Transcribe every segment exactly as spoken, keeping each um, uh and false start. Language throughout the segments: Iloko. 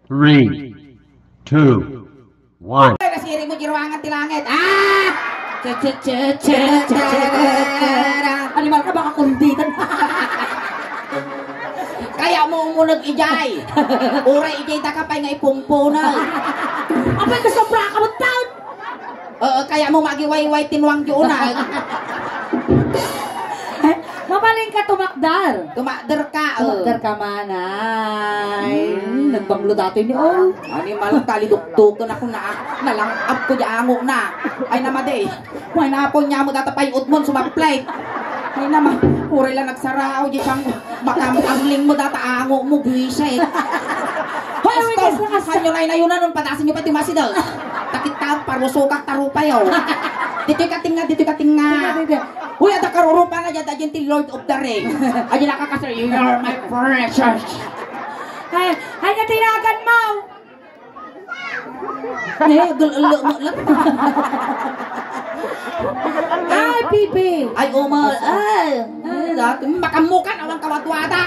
Three, two, one. Ay, nasiring mo, giruangan ti langit. Ah! Che, che, che, che, che. Animal ka, baka kunditan. Kaya mo umuneg ijay. Uray ijay da ka pay nga ipungpuneg. Apay, kasobra ka mo taon. Oo, kaya mo magiwayway ti nuang di unag. Mabalin ka tumakdar. Tumakder ka, oh. Tumakdar ka man, ay. Mm. Hmm, nagbanglo datoy ni, oh. Animal ka, lidukduken ako na, nalangab ko di ango na. Ay, namadi. May napon niya mo data pay udmon, sumaplet. Ay, naman, uray lang nagsarao, di siyang Makam-amling mo data ango mo, buwisit. Hoy, Asto, wait, kas-, kas- kanyo na inayunan, nun padasin nyo pa ti masida. Takit ta, parusukak, tarupayo. Dito'y katinga, dito'y katinga. Dito, dito. Uy, ada karurupa na dyan, dyan ti Lord of the Rings. Ay, nakakasal, "You are my precious." Ay, ay, natinagan mo. Eh, gul-, lo-, mo-, lo-, Ay, Pipi. Ay, Omar. Ay, ay, dati, makamukan, awan kawatwata.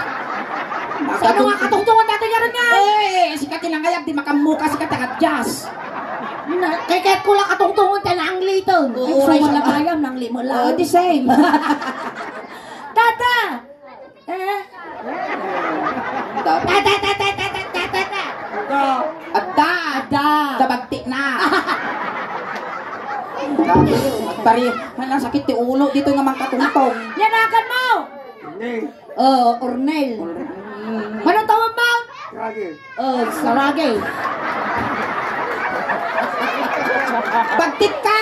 Sino nga katungtungan dati nga rin nga? Eh, sikat ti nangayag, di makamuka, sikat ti jazz. Na, kay, kay ko lang katungtungan, ti nangli to. Oo, ay, so, right, wala siya. Kayam, nangli mo lang. Oh, the same. Tata! Eh? Dati. Ta, ta, ta. Adda. Adda. Adda. Kabagtik na. Dati, pari, ay, nasakit ti ulo dito nga mangkatungtong. Yanagan mo! Hindi. Oh, Ornel. Ornel. Ano tawag mo? Lagi. Oh, sarage. Bagtik ka!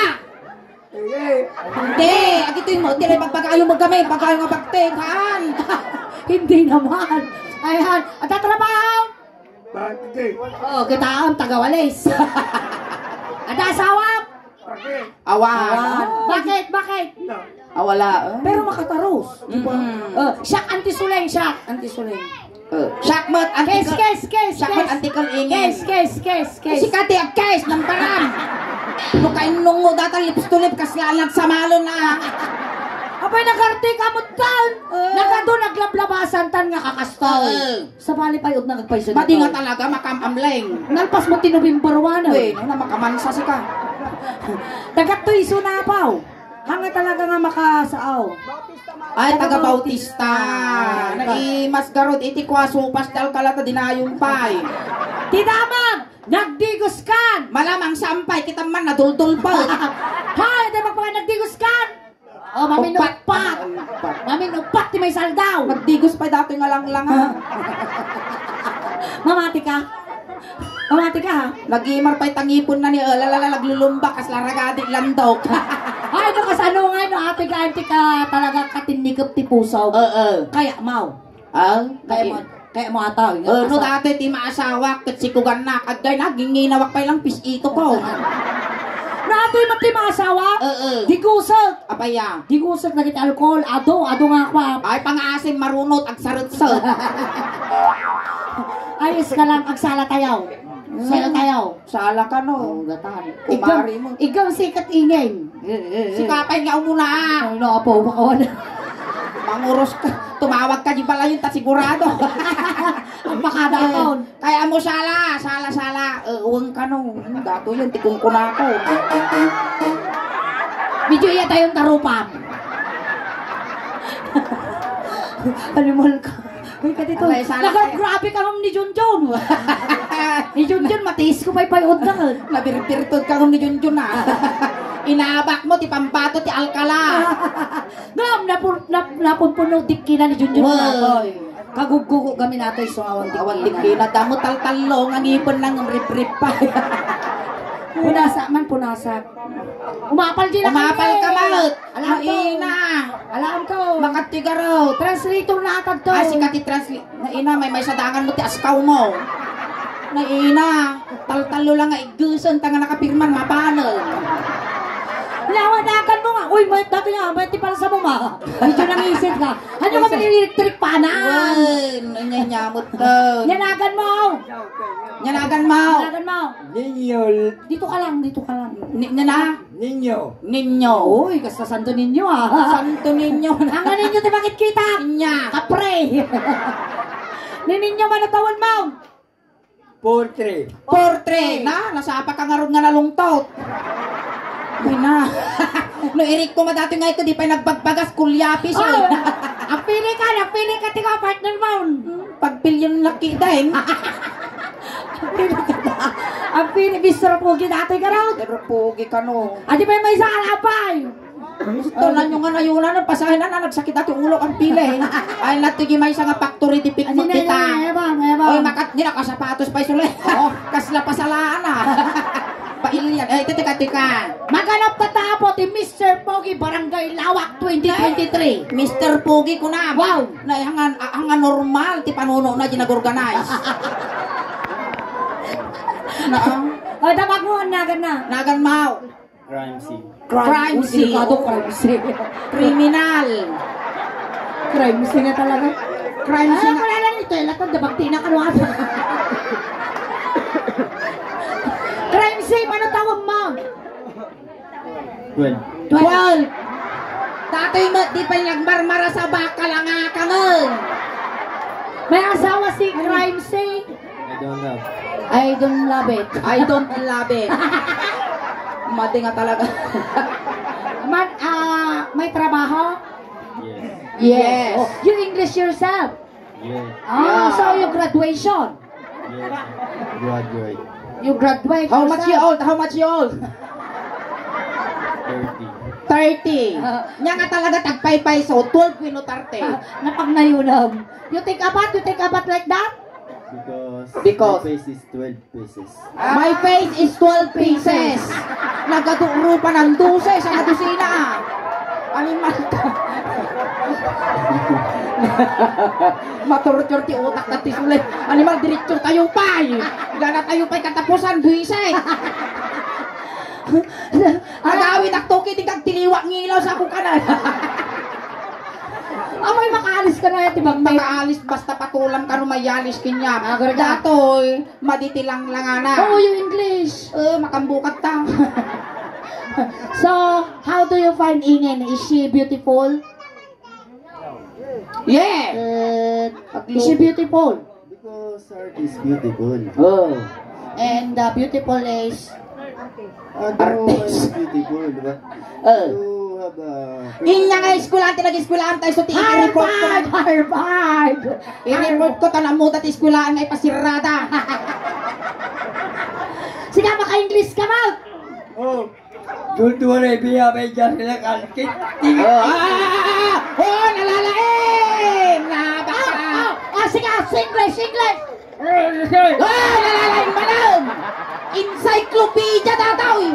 Hindi. Hindi, agitoy mo, ti pagpagayo mo kami, pagayo nga bagtik, haan. Hindi naman. Ayan, ada trabaho? Bagtik. Oh, kita ang tagawalis. Ada asawa? Bagtik. Awan. Awan. Bakit? Bakit? No. Ah, wala. Pero makatarus, di ba? Mm-mm. Oh, siak anti-suleng, siak anti-suleng. Eh, siak met, anti-, kes, kes, kes, siak met, kes. Anti-kal-ingin. Kes, kes, kes, kes. Sika ti agkes, namparam. No kainong mo datan, lips to lip, kasla nagsamalon na. Apay, nagarte ka mo tan. Eh. Nagado, naglablabasan tan nga kakastaw. Eh. Sabali pay, udna, nagpayso na. Madi nga talaga, makam-amleng. Nalpas mo ti November one, eh. Uy, no, na makamansa sika. Dagat to iso na, apaw. Hanga talaga nga makasaaw. Ay, taga Bautista. Ay, naimas garud iti kuaso, pastal ka la ta dinayong pay. Ti damag, nagdiguskan. Malamang sampay, kita man naduldul pa. Hay, di magpaka nagdiguskan. Oh, mamin uppat. Uppat. Ay, uppat. Mamin uppat ti may saldaw. Nagdigus pay datoy nga langlanga. Mamati ka? Mamati ka, ha? Nagimar pay tangipon na ni, eh, lalala, naglulumba, kasla ragadi, landok. Ay, no, kasano nga, no, ate ka, ate ka, talaga katinnikep ti puso. Oo. Kaya, maw. Ah? Kaya mo, kaya mo ata, nga. Eh, no, asa- dati ti maasawa, ket sikugan na, agay na, ginginawak pay lang pis-ito ko. No, ate mo ti maasawa? Oo. Digusek. Apaya. Digusek na kita alcohol, ado, ado nga kwa. Ay, pangaasim, marunot, agsarutso. Ayos ka lang, agsala tayo. Sala tayo. Sala ka, no? Oh, gatan. Kumari mo. Igam, igam sikat ingin. Eh, eh, eh. Si Kapay nga umuna. Ay, no, apo, baka wala. Manguros ka. Tumawag ka di pala yun, ta sigurado. Ang makadakon. Kaya mo sala, sala, sala. Eh, uwang ka, no. Dato yun, tikong ko na ako. Medyo iya tayong tarupam. Animal ka. Uy, ka dito. Alay, sala ka. Nagagrabe ka, ma'am, ni Junjun. Ni Junjun, matiis ko pay payod na. Nabirpirtod ka, ma'am, ni Junjun, ah. Inabak mo, ti pambato, ti alkala. Ngam, napur-, nap-, napunpuno, dikkina ni Junjun. Wow. Natoy. Kaguggugo kami natoy, so awan dikkina. Awan dikkina. Damo taltallo, nga ngipin lang, riprip pa. Punasa man, punasa. Umapal di na. Umapal kami. Ka, Maut. Alam ko. Naina. Alam ko. Makatigarot. Translator na atag to. Ah, sika ti transla-, naina, may, may sadangan mo ti askaw mo. Naina. Taltalo lang nga iggusen, ta nga nakapirman, mapano. Lawadakan mo nga. Uy, may, dati nga, may ti palsa mo, ma. Medyo nangisit ka. Ano ka, may electric pa na? Wen, nanyanyamot ka. Yanagan mo. Yanagan mo. Yanagan mo. Ninyol. Dito ka lang, dito ka lang. Ni-, nana? Ninyo. Ninyo. Uy, kasta Santo Niño, ah. Santo Niño. Ang ninyo ti makit-kita. Inya. Kapre. Ni Ninyo, mano tawen mo? Four three. Four three. Na, nasapa ka ngarud nga nalungtot. Ay na. No irik ko madati nga ito, di pay nagbagbagas, kulyapis, Oh, eh. Ang pili ka, ang pili ka, tiga partner mo. Pagpilyon laki din. Ang pili ka na. Ang pili, Mister Pogi dati ka raw. Pero pogi ka, no. Adi pa may isa ka lapay. Gusto na nyo nga nayunan, ang pasahe na, na nagsakit at yung ulo kang pila, eh. Ay, natigi may isa nga factory defect mo, Adi na kita. Yun, ebang, ebang. Oy, makat nila kasapatos pa isuli. Oh, kasla pasalaan, ah. Pailian. Eh, tika, tika. Maganap ta tapo ti Mister Pogi Barangay Lawak twenty twenty-three. Mister Pogi ko na. Wow. Na, hangan, ah, hangan normal ti panuno na ginag-organize. Na, ah. O, dapat mo, nagan na. Nagan mao. Crime scene. Crime scene. Delikado, crime scene. Criminal. Crime scene na talaga. Crime scene. Ah, wala lang ito. Wala lang ito. Dabagti na kano ata. Crime scene. Ano tawag mo? Twelve. Twelve. Datoy met, di pay nagmarmara sa bakal ang akanen. May asawa si Crime scene. I don't love. I don't love it. I don't love it. Mati nga talaga. Man, ah, may trabaho? Yes. Yes. Oh, you English yourself? Yes. Ah, so you graduation? Yes. Graduate. You graduate How much you yourself? Old? How much you old? Thirty. Thirty. Ah. Nya nga talaga tagpaypay, so twelve wenno thirty. Ah, napagnayulam. You take a bath? You take a bath like that? Because Because my face is twelve pieces. My face is twelve pieces. Nagado-rupa ng dose sa dosina. Animal ka. Matorture ti utak na ti sulit. Animal, diretso tayo pay. Gana tayo pay katapusan, buwisit. Agawid ak toki, di kagtiliwa ngilaw sa kukanan. Amay makaalis ka na, ti bagme. Makaalis, basta patulam ka no mayalis kanya. Ah, garaga. Datoy, madi ti langlangana. Oh, you English. Eh, makambukat ta. So, how do you find Ingen? Is she beautiful? Yeah. Eh, is she beautiful? Because art is beautiful. Oh. And, uh, beautiful is Ano Artist. Ang beautiful, di ba? Oh. You have a Inya nga eskwelahan ti nag-eskwelahan tayo, so ti i-report ko. Harvard! Harvard! I-report ko, ta namuda ti eskwelahan nga ipasirada. Sige, maka-English ka, Mal! Oh. Don't worry, be a major in a country. Oh, ah, ah, ah, ah, oh, nalalaing! Nabasa! Oh, oh, oh, sige, English, English! Oh, nalalaing malam! Encyclopedia dataw, eh!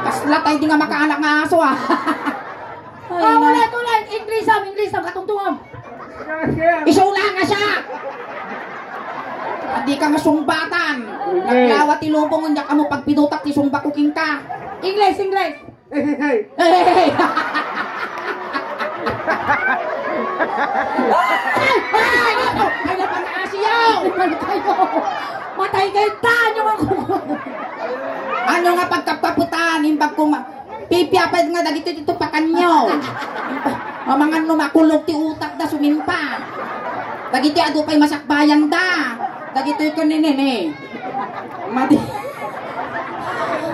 Kasla tayo di nga makaanak nga aso, ah! Ay, ah, na- ulit, ulit! English, am, English, am, katungtungam! Isuna nga siya! Adi ka nga sungbatan! Naglawa ti lubong, nya ka mo pagpidutak ti sungba ko kenka! English, English! Hey, hey, hey. Hey, hey, hey! Ay, ay, ay, ay, napataas iyo! Matay kayo! Matay kayo, ta! Ano nga kukuha? Ano nga pagkapaputan? Imbag ko ma-, pipiapay nga dagito ti tupakanyo. Mamangan no makulog ti utak da, sumimpa. Dagito adu pay masakbayan da. Dagito ikaw ni nene. Madi.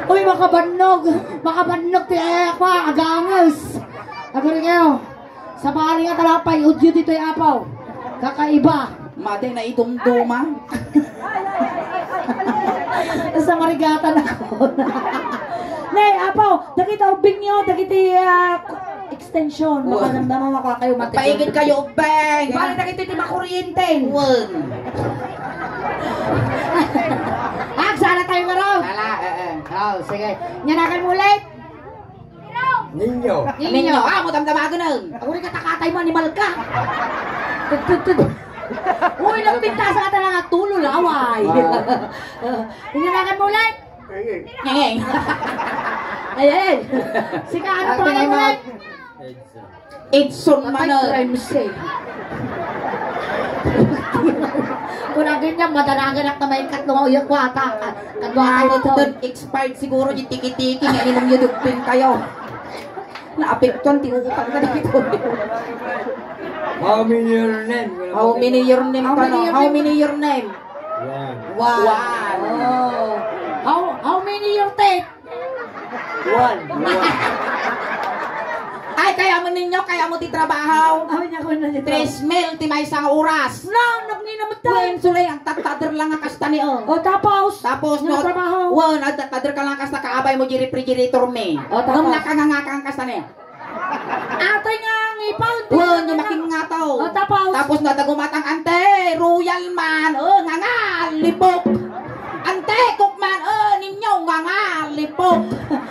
Uy, makabannog. Makabannog ti, eh, ako, agangas. Aguri kayo. Sabali nga talapay, udyo ditoy apaw. Kakaiba. Madi na idumduma. Sa marigatan ako. Nay, apaw, dagita ubbing nyo, dagiti, ah, extension. Wa. Makadamdama, makakayo, mati. Paigit kayo, ubbing. Bali, dagiti ti makuryente. Wen. Agsala tayo nga raw. Sala, eh, eh. Oh, sige. Nyanakan mo ulit. Ninyo. Ninyo. Ninyo. Ah, mo damdamagan na. Ako rin katakatay mo, animal ka. Tut, tut, tut. Uy, nagpintasan ka talaga, tulo, laway. Ah. Inanakan mo ulit. Ngeng. Ayan. Sika, ano pangalan mo ulit? Edson. Edson Patay Manalo. Crime scene. Kung ang ganyan, madanagan at na may katlong uyak ko ata. Kadwa Ay, ako to. Ito, expired siguro yung tiki-tiki nga inom yung dugping kayo. Naapektuhan, ti utak na dito. How many your name? How many your name? How many your name? One. One. Oh. How, how many your teeth? One. Ay, kayam ninyo, kayam ti trabaho. Ay, naku, na dito. Tres mil ti maysa nga oras. No, nagninamot tayo. Wen, sulay, agtagtader lang nga kasta ni, oh. O, tapos? Tapos, no, trabaho. Wen, agtagtader ka lang kasta kaabay mo di refrigerator mi. O, tapos? Ngem nakanganga ka kasta ni. Atoy nga ngipaw, di Wen, na di makingataw. O, tapos? Tapos na dagumatang, "Ante, royal man, o, nga nga, lipok. Ante, cook man, o, ninyo, nga nga, lipok."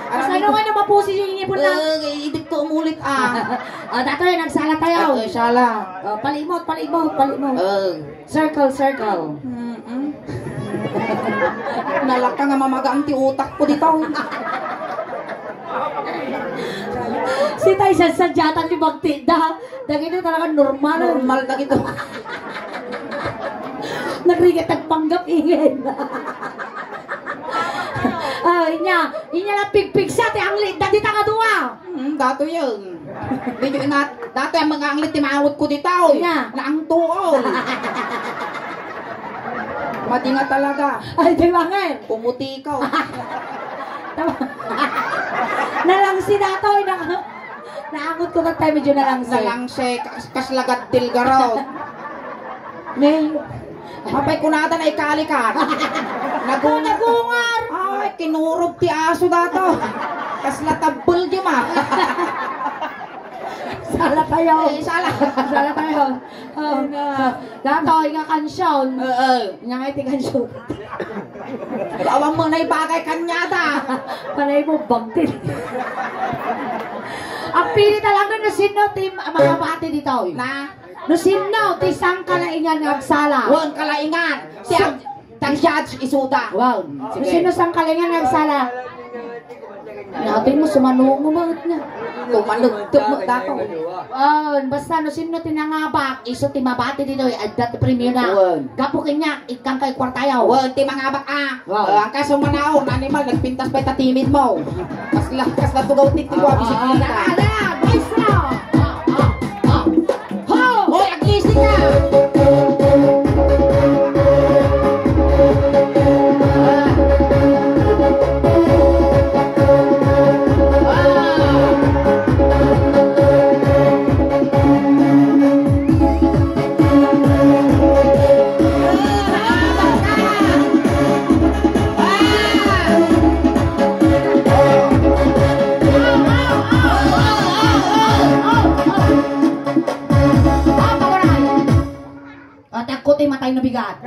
Basta ano nga na mapusi yung ngipon na? Eh, idip ko umulit, ah. O, datoy, nagsala tayo. Eh, sala. O, palimot, palimot, palimot. Eh. Circle, circle. Mm-mm. Nalaka nga mamagaan ti utak ko dito. Sitay, sasadyatan ti bagti da. Dagiti talaga normal. Normal na gito. Nagrigat, nagpanggap, ingin. Ah, inya, inya lang pigpigsa ti anglit da dita nga dua. Hmm, dato yun. Medyo ingat. Dato yung mga anglit ti maawat ko dito. Inya. Naangtuol. Madi nga talaga. Ay, di ba nga? Pumuti ko. Tama. Nalangsi dato, ina. Naangot ko kagtay, medyo nalangse. Nalangse, kas-, kas lagad til garot. May, apay kunada na ikalikan. Nagungar. Nagungar. Ay, kinurog ti aso dato. Kasla tabbel di ma. Sala tayo. Eh, sala. Sala tayo. Oh, nga. Dato, nga kansyon. Oo. Nga nga iti kansyon. Awan mo na ibagay kanyada. Panay mo, bagtin. Ang pili talaga no sino ti ma-, makabati dito. Na? No sino ti sangkalaingan nga agsala. Wen, kalaingan. Si Ag-, Tag-, judge, isuda. Wow. No sino sangkalaingan nga agsala. Natin mo, sumanungo mo, nga. Tumanugtog mo, dato. Wen, basta no sino ti nangabak, isu ti mabati ditoy, adda ti premio na. Wen. Gapu kanya, ikkan kay kwartayaw. Wen, ti mangabak, ah. Wow. Ah, ang kaso manao, animal, nagpintas pa ita timid mo. Kasla, kasla tugaw ti, ti, ah, bisikleta. Ah, ah, ah, maestro! Ah, ah, ah. Ho! Hoy, agising ka! Ate, ako ti matay na bigat.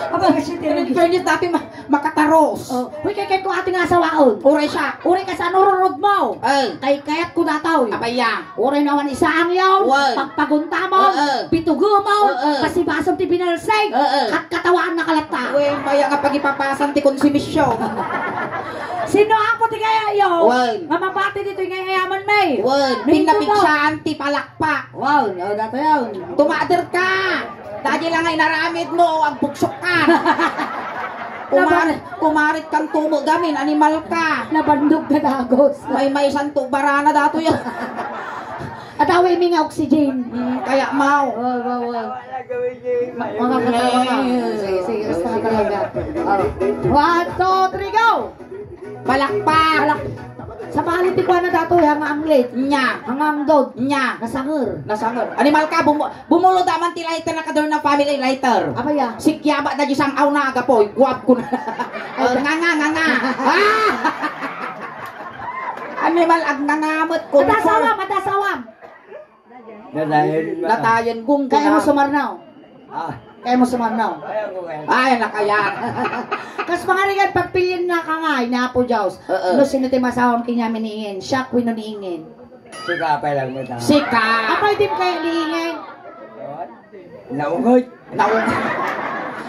Aba, kasi in fairness, dati ma-, makataros. Oh, uy, kay, kay ko ati nga asawaon. Uray siya. Uray ka sa nururod mo. Eh. Kay kayat ko dataw. Abaya. Uray naman isaang yaw, wen, pagpaguntamon, oo, pitugemon, oo, basibason ti binalsig, oo, kat katawaan na kalatta. Wen, maya nga pagipapasan ti konsumisyon. Sino ako ti kaya yo? Wen. Nga mabati dito nga ayaman may. Wen, pinapigsa ti palakpak. Wow, no, dato yun. Tumader ka. Dadi lang nga inaramid mo, agbuksok ka. Kumar-, kumarit kang tumo gamin, animal ka. Nabandog na dagos. May, may santo barana dato yun. Atawi mi nga oxygen. Hmm, kaya mau. Wow, wow, wow. Mga katawa ka. Sige, sige, basta na talaga. Oh. One, two, three, go! Palakpak! Palak-, sa pangalan ti kuana dato, ya nga anglit. Nya. Nga angdod. Nya. Nasanger. Nasanger. Animal ka, bumu-, bumulod aman ti lighter na kador na family lighter. Apa ya? Sikyaba da di sang aw na agapoy, guwap ko na. Ay, nga, nga, nga, nga. Ah! Animal, agnangamot ko. Matasawam, matasawam. Natayan, natayan, gung, kaya mo sumarnaw. Ah. Kaya mo sumarnaw. Kaya ko, kaya. Ay, nakaya. Kas pangarigan, pagpilian na ka nga, ina Apo Dios. Oo. No, sino ti masawam kanya miniingin? Siya, kuno niingin. Sika pa lang mo ta. Sika. Apay, di mo kaya niingin? Naungoy. Naungoy.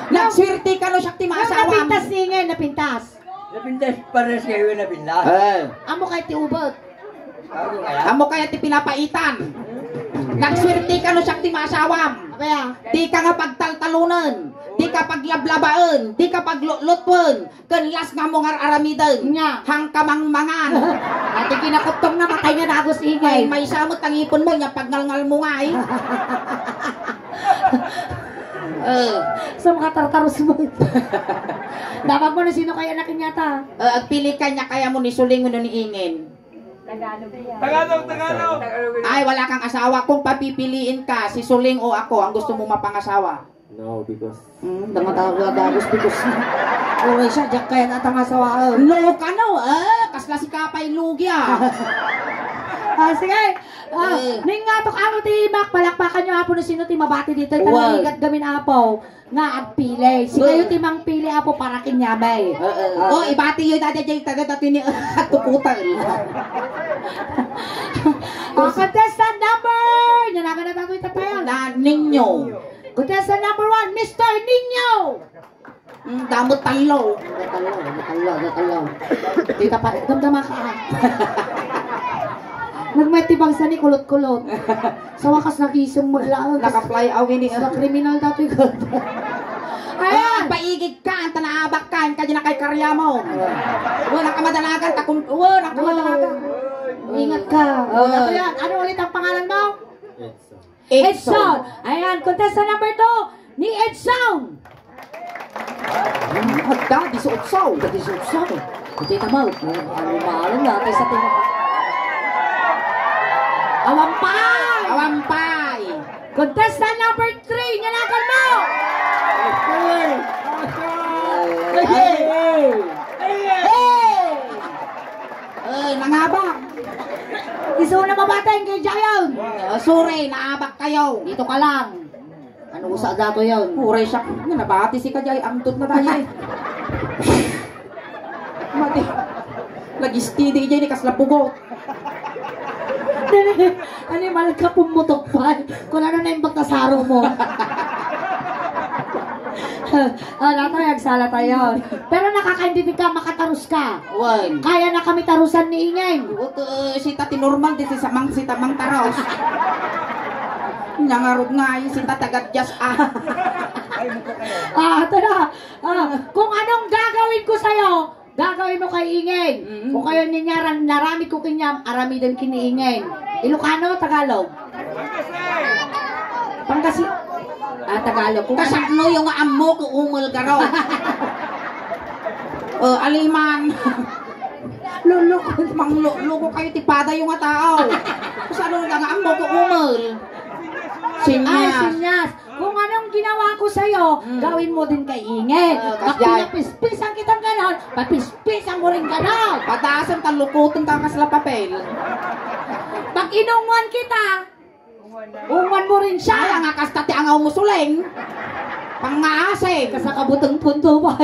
Nagswerte ka, no, siya ti masawam. Napintas niingin, napintas. Napintas, pares kayo napintas. Eh. Amo kay ti ubot. Amo kaya? Amo kaya ti pinapaitan? Nagsuerteka no siak ti maasawam. Apay a? Dika nga pagtaltalonen, dika paglablabaen, dika paglutlutoen, ken las nga ammo nga ar-aramiden. Nya. Hangka mangmangan. Ati kinakuttom na matay nga dagus, Ingay. Maysa met ang iponmo, nya pagngalngalmo ngay. Eh. Sa mga tartarusmo. Damagmo no sino kaya na kaniata. Eh, agpili ka, nya kayamo ni Suling wenno ni Ingay. Tagalog, Tagalog. Ay, wala kang asawa. Kung papipiliin ka, si Suling o ako, ang gusto mo mapangasawa? No, because... Hmm, dama talaga dagus because... Uray siya, diak kayat atang asawa. No ka no, eh, kasla si Kapay Lugia. Ah, sige. Ah, ningatok amo ti imak, palakpakan niyo, Apo, no sino ti mabati dito. Well, igat gamin, Apo. Nga agpili. Sikayo ti mangpili, Apo, para kaniami. Oo. Oh, ibati yo dada jay taga dati ni Tukutan. Oh, contestant number! Nanagan na tayo itapayan. Na Ninyo. Contestant number one, Mister Ninyo! Mm, damo tallo. Tallo, tallo, tallo. Tita pa, damdama ka. Nagmati bangsa ni kulot-kulot. Sa wakas, nakisem met laeng. Naka-fly away ni... Sa kriminal datoy ka. Ayan! Ah, paigig ka, anta naabak ka, anta di na kay karya mo. Wala ka madalagan, takun-, wala ka madalagan. Ingat ka. Oh. Ano yan? Ano ulit ang pangalan mo? Edson. Edson. Ayan, contestant number two, ni Edson. Agda, dieciocho. Agda, dieciocho. Kita mo, ano, maalam na, tayo sa tingin. Awampay! Awampay! Contestant number three, nanagan mo! Hey! Hey! Hey! Eh, nangabak. Isu na mabata yung kay Jayon. Oh, sorry, naabak kayo. Dito ka lang. Ano usa dato yun? Uray siya. Ano, nabati si Kajay? Amtot na tayo eh. Mati. Lagi steady dyan eh, kasla pugot. Animal ka, pumutok pa. Kung ano na yung batasaro mo. Ah, natay, agsala tayo. Pero nakakaintindi ka, makatarus ka. Wen. Kaya na kami tarusan ni Ingay. Uto, eh, sita ti normal, di si samang, sita mang taros. Nangarod nga, eh, sita taga Diyas, ah. Ah, ito na. Ah, kung anong gagawin ko sa'yo, gagawin mo kay Ingay. Mm. Kung kayo ninyaran, naramid ko kanyam, aramiden kini Ingay. Ilocano, Tagalog? Pangkasi-, ah, Tagalog. Kung kasano yung ammo ko umul garo? Oh, aliman. Lulukot. Mangluluko kayo ti pada yung nga tao. Kasano nga ammo ko umul? Ay, sinyas. Sinyas. Kung anong ginawa ko sa'yo, mm, gawin mo din kay Ingay. Ah, pag kasjay. Pinapispisan kitang ganon, papispisan mo rin ganon. Patasan, talukutan ka kasla papel. Pag inungwan kita, ungwan mo rin siya. Ay, ang akasta ti angaw mo, Suling. Pangaasim. Kasakabutang punto ba?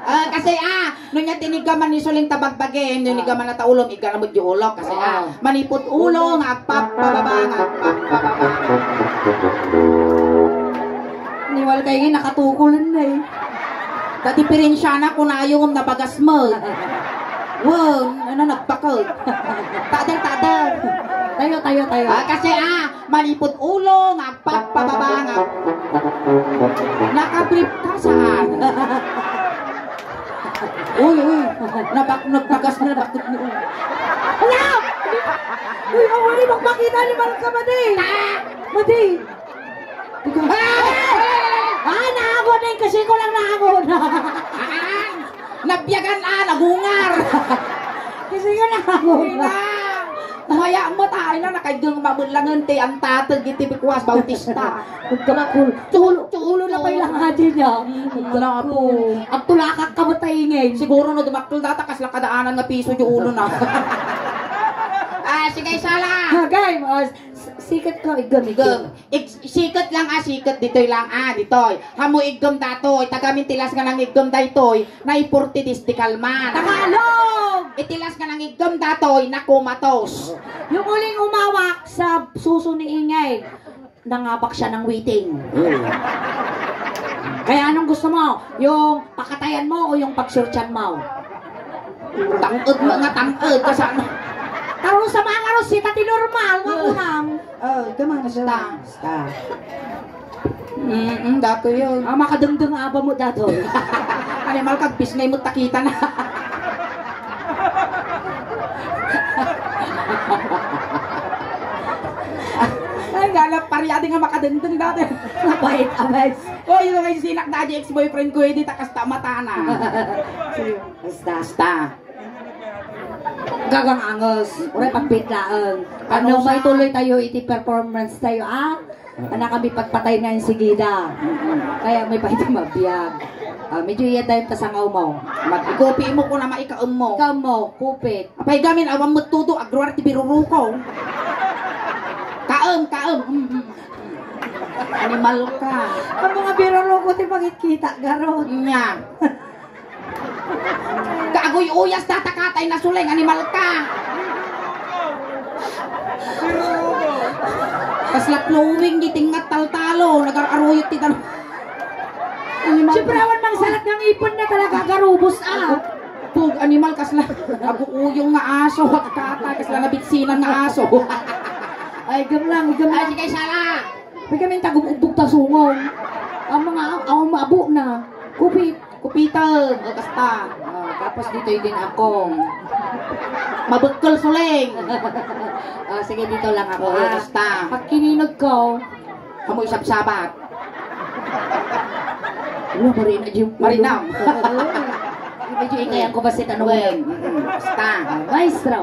Ah, kasi, ah, no niya tinigaman ni Suling tabagbagen, no nigaman na taulom, igana mo di ulok. Kasi, ah, manipot ulo, nga agpapababa, nga agpapababa. Niwal kayo, nakatukulan na eh. Kadiperensyana, kunayo, ngem nabagas mo. Wen, ano, nagpakag. Tadal, tadal. Tayo, tayo, tayo. Ah, kasi, ah, manipot ulo, nga agpapababa, nga nakabrief ka saan? Uy, uy. Nabak-, nagbagas na, nabakit mo. Hala! Uy, ang wari, magpakita ni Mark ka, madi. Madi. Ah! Ah, naagod na yung kasi ko lang naagod. Ah! Nabiyagan, ah, nagungar. Kasi ko naagod. Ay na. Maya mo tayo na, nakaigeng mabulangan ti ang tatag iti bikwas, Bautista. Nagkakul-, ti ulo, ti ulo na pay lang adi niya. Mm, naku. Agtulakak ka mo taingin. Siguro no dumakkel data, kasla kadaanan nga piso di ulo na. Ah, sige, sala. Ah, game. Ah, s-, sikat ka, igam, igam. Igam. Ig-, sikat lang, ah, sikat ditoy lang, ah, ditoy. Hamo igam datoy, tagamin ti las nga nangiggam daytoy, naiporti dis di kalman. Tagalog! Iti las nga nangiggam datoy, nakumatos. Yung uling umawak sa suso ni Ingay, nangabak siya ng waiting. Hmm. Kaya anong gusto mo? Yung pakatayan mo o yung pagsurtyan mo? Tanged mo nga tanged, kasano? Taro sa mga aro, sita ti normal, nga kunam. Oh, ikaw man, Basta. Basta. Mm, mm, dato yun. Ah, makadengdeng aba mo dato. Animal kag bisnay mo takita na. Ay, galap pari, adi nga makadengdeng dato. Mabait, abay. Oy, yung mga sinak na di ex-boyfriend ko, hindi takas ta matana. Basta. Basta. Gagang anges, uray pagpitlaeng. Ano Ano, sa- maituloy tayo iti performance tayo, ah? Anak kami pagpatay na yung sigida. Kaya may pwede mabiyag. Ah, medyo iya tayo ta sangaw mo. Mag-ikopi mo ko na maikaem mo. Ikaw mo, kupit. Apay gamin, awan mo tudo, agruar ti biruruko. Kaem, kaem. Mm, mm, mm. Animal ka. Ang mga biruruko ti pangit kita, garot. Nya. Kaaguy-uyas, tatakatay na suleng, animal ka. Kasla flowing, di tingngat taltalo, nagar-aruyot ti talo. Animal. Siyempre, awan mang salat nga ngipon na talaga, garubos, ah. Pug, animal, kasla. Agu-uyong nga aso, hakata, kasla nabitsinan nga aso. Ay, gamlang, gamlang. Ay, sige, sala. Pagka may tagum-ugbog ta sungong. Ang mga aw maabo na. Kupit. Kupitan. O, kasta. O, tapos ditoy din akong mabekkel suling. O, sige, dito lang ako, Oo, ha? Kasta. Pag kininag ko, Amoy sabsabat. Wala, marina yung Marinam. Medyo ikayan ko ba si Tanong? Wen, mm, kasta. Maestro.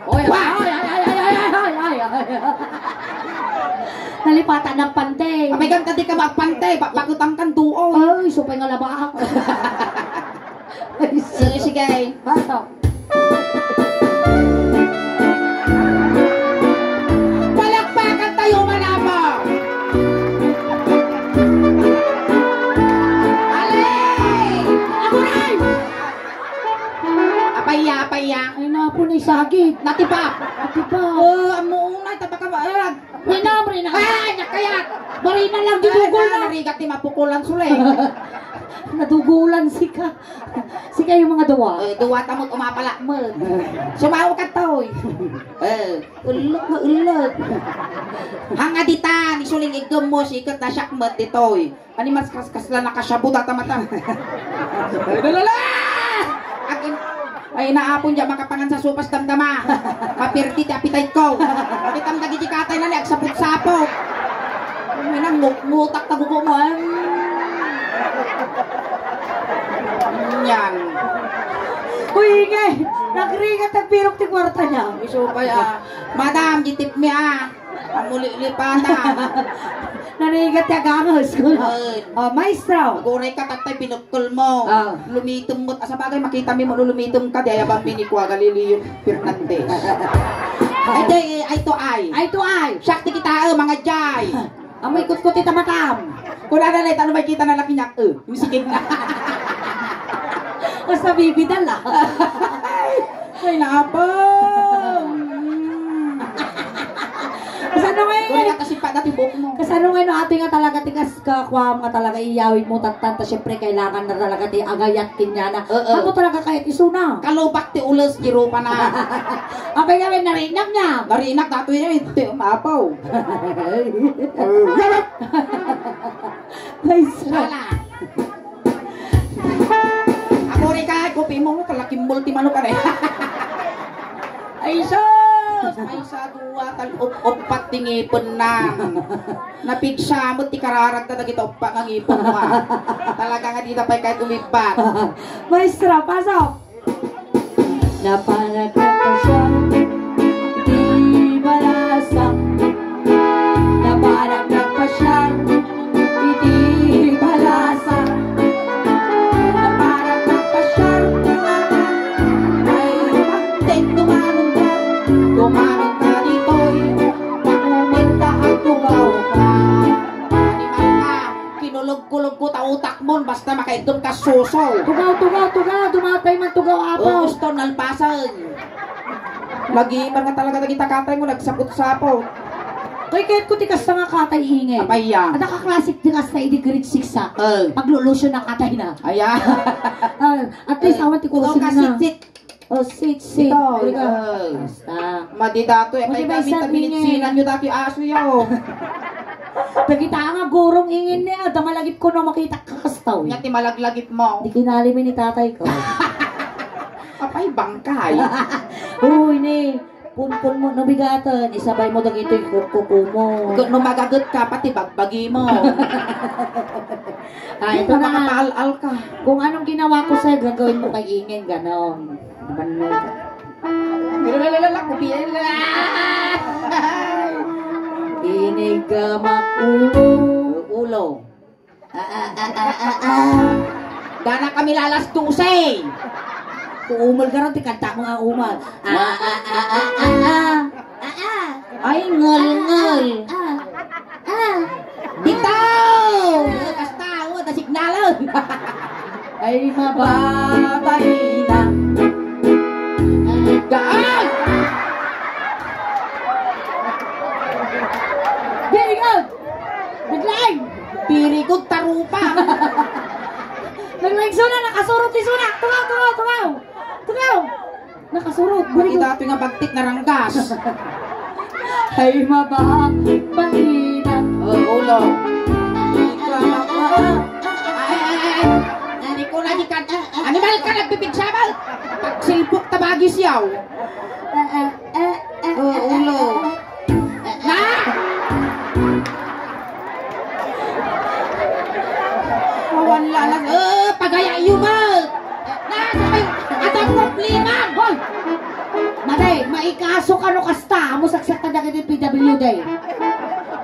Oy, Wa! Ay, ay, ay. Nalipatan ng pante. Abay, ganta di ka magpante, papagutang kan duo. Ay, supay nga labak. Ay, sige, sige. Pasok. Palakpakan tayo, manapa. Alay! Ako rin! Apaya, apaya. Ay, napo na isagid. Natibak. Natibak. Oo, amo una, tabaka ba? Ay, Rina, Rina. Ay, nakayat. Marina lang, gidugol na. Narigat ti mapukulan sulay. Nadugulan sika. Sika yung mga duwa. Eh, duwa tamot umapala mo. Sumaw ka, toy. Eh, ulog na ulog. Hanga dita, ni suling igem mo, sikat na siak met ditoy. Ani mas kas-, kasla nakasyabu data mata. Ay, dalala! Agin-, ay, naapon diya makapangan sa sopas damdama. Mapirdi ti appetite ko. Kitam dagiti katay na ni agsapot-sapot. Ay, nang ngut-, ngutak ta gugo mo, em. Yan. Uy, ingay! Nagringat ang pirok ti kwarta niya. Iso pa ya. Madam, di tip mi, ah. Ang muli-lipatan. Narigat ti aganges ko, no? Ay. O, maestro. Aguray ka, tatay, binukol mo. Ah. Lumitom mo. Asa bagay, makita mi mo, lumitom ka, di ayaban mi ni Kua Galileo Fernandez. Ay, di, ay, to ay. Ay, to ay. Siak ti kita, eh, mga jay. Amoy kutkot ita matam. Kunana na, itano may kita na laki niya, eh, yung sigig na. Basta bibidal, ah. Ay, naapang. Kasano nga yun? Wala ka kasi pa dati buhok mo. Kasano nga yun, ate nga talaga, tigas ka, kuwam nga talaga, iyawid mo, tantanta, siyempre, kailangan na talaga, ti agayat, kinyana. Oo. Ano talaga kahit isuna? Kalubak ti ulos, di rupa na. Apay nga, may narinag niya. Narinag, datoy na, eh, ti, maapaw. Ay, sir. Sala. Ako rin ka, kopi mo, kalaking multi manok ka na eh. Ay, sus! Ay, sa dua, tal-, up-, upat ti ngipon na. Napigsa mo, ti kararag ka, nagita upat nga ngipon mo, ah. Talaga nga, di na pa'y kahit umibat. Maestra, pasok! Napanak na pasyar iti Balasang. Napanak na pasyar iti Balasang. Napanak na pasyar. Ay, pagteng dumanon ka, dumanon ka ditoy. Pakumenta at tugaw ka. Animal ka, kinulog-kulog ko ta utak mon, basta makaigdom ka suso. Tugaw, tugaw, tugaw, dumatay man tugaw, apo. O, gusto, nalpasan. Lagi man nga talaga dagita katay mo, nagsapot-sapot. Kay, kayat ko ti kasta nga katay ingay. Apay ya? Adda ka klasik ti kasta idi grade six, ha? Eh. Paglulusyon na katay na. Aya. Ah, at least, awan ti kursi na. Kasi, Oh, six, six. Ito, Balikan. Yes. Basta. Madi datoy, Madi kay ba kami isang tabilit ingin? Sinan nyo datoy aso yo. Dagita nga gurong ingin ni, ah, da malagip ko no makita ka kastaw. Nya ti malaglagip mo. Di kinali mi ni tatay ko. Apay, bangkay. Uy, ni, punpun mo, no bigaten, isabay mo dagitoy ku-, kuko mo. Ket no magaget ka, pati bagbagi mo. Ah, ito Ito na nga. Makapaal-al ka. Kung anong ginawa ko sa'yo, gagawin mo kay ingin, ganon. Naman mo. Lalalala, kupian na. Inig ka makulo. Ulo. Ah, ah, ah, ah, ah, ah. Dana kami lalas dose. Kuumal ka rin, ti kanta mo nga umal. Ah, ah, ah, ah, ah, ah. Ah, ah. Ay, ngal, ngal. Ah, ah. Bitaw! Kasta, oh, ta signalan. Ay, mababaina. Gaan! Very good! Biglain! Very good, tarupa! Naglaing suna, nakasurot ti suna! Tungaw, tungaw, tungaw! Tungaw! Nakasurot, Pati very good. Dati nga bagtit naranggas. Ay, mabak, pangina. Oh, ulo. Ay, ay, ay, ay. Nani ko na di kan-, animal ka, nagpipigsa ba? Pagsilpok ta bagi siyaw. Eh, eh, eh, eh, Oh, eh, ulo. eh, eh. Na! Awan lalas. Eh, pagaya iyo, ma! Na, sabay, adda problema! Hoy! Madi, maikaso ka no kasta, amo saksakta dagiti P W D.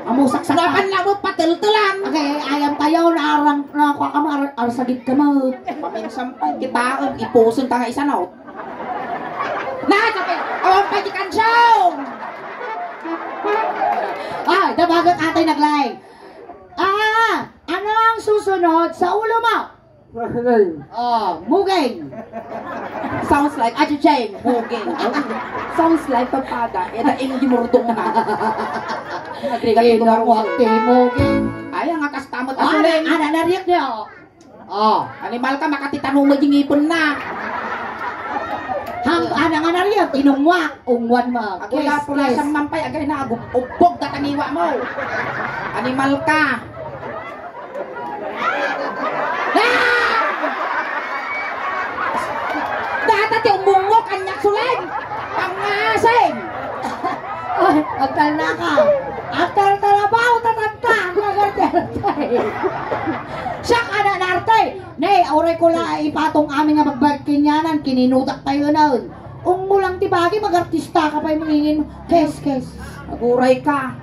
Amo saksakta. Napan na mo pateltelan. Okay, ayam tayo, na arang, na kuha ka mo, ar-, arsagid ka mo. Paminsan pa, kita, ipuson ta nga isanot. Na, sabay, awan pa di kansyong! Ah, dabagat atay naglaing. Ah, ano ang susunod sa ulo mo? Muging. Oh, muging. Sounds like Ate Jane, muging. Sounds like papada. Eda ing di murdong na. Agregat Ina ko mo, ate, muging. Ay, ang akas tamot Ah, asuleng. Ana, nariyak niya, oh. Oh, animal ka, makatitano mo di ngipon na. Ham, ana nga nariyak, inungwak, ungwan mo. Ako Kes, na, pulasan kes. Man pa'y agay na, agub-, ubbog, datangiwa mo. Animal ka. Ah! Data ti umungok, anyak suleng. Pangasing. Ay, agtalna ka. Agtal talabaw, tatanta. Agtal, agtal. Siya ka na, narte. Ne, uray ko la ipatong amin nga bagbagkinyanan, kininutak tayo na. Ungmo lang ti bagi, mag-artista ka pa'y mangingin. Kes, kes. Aguray ka.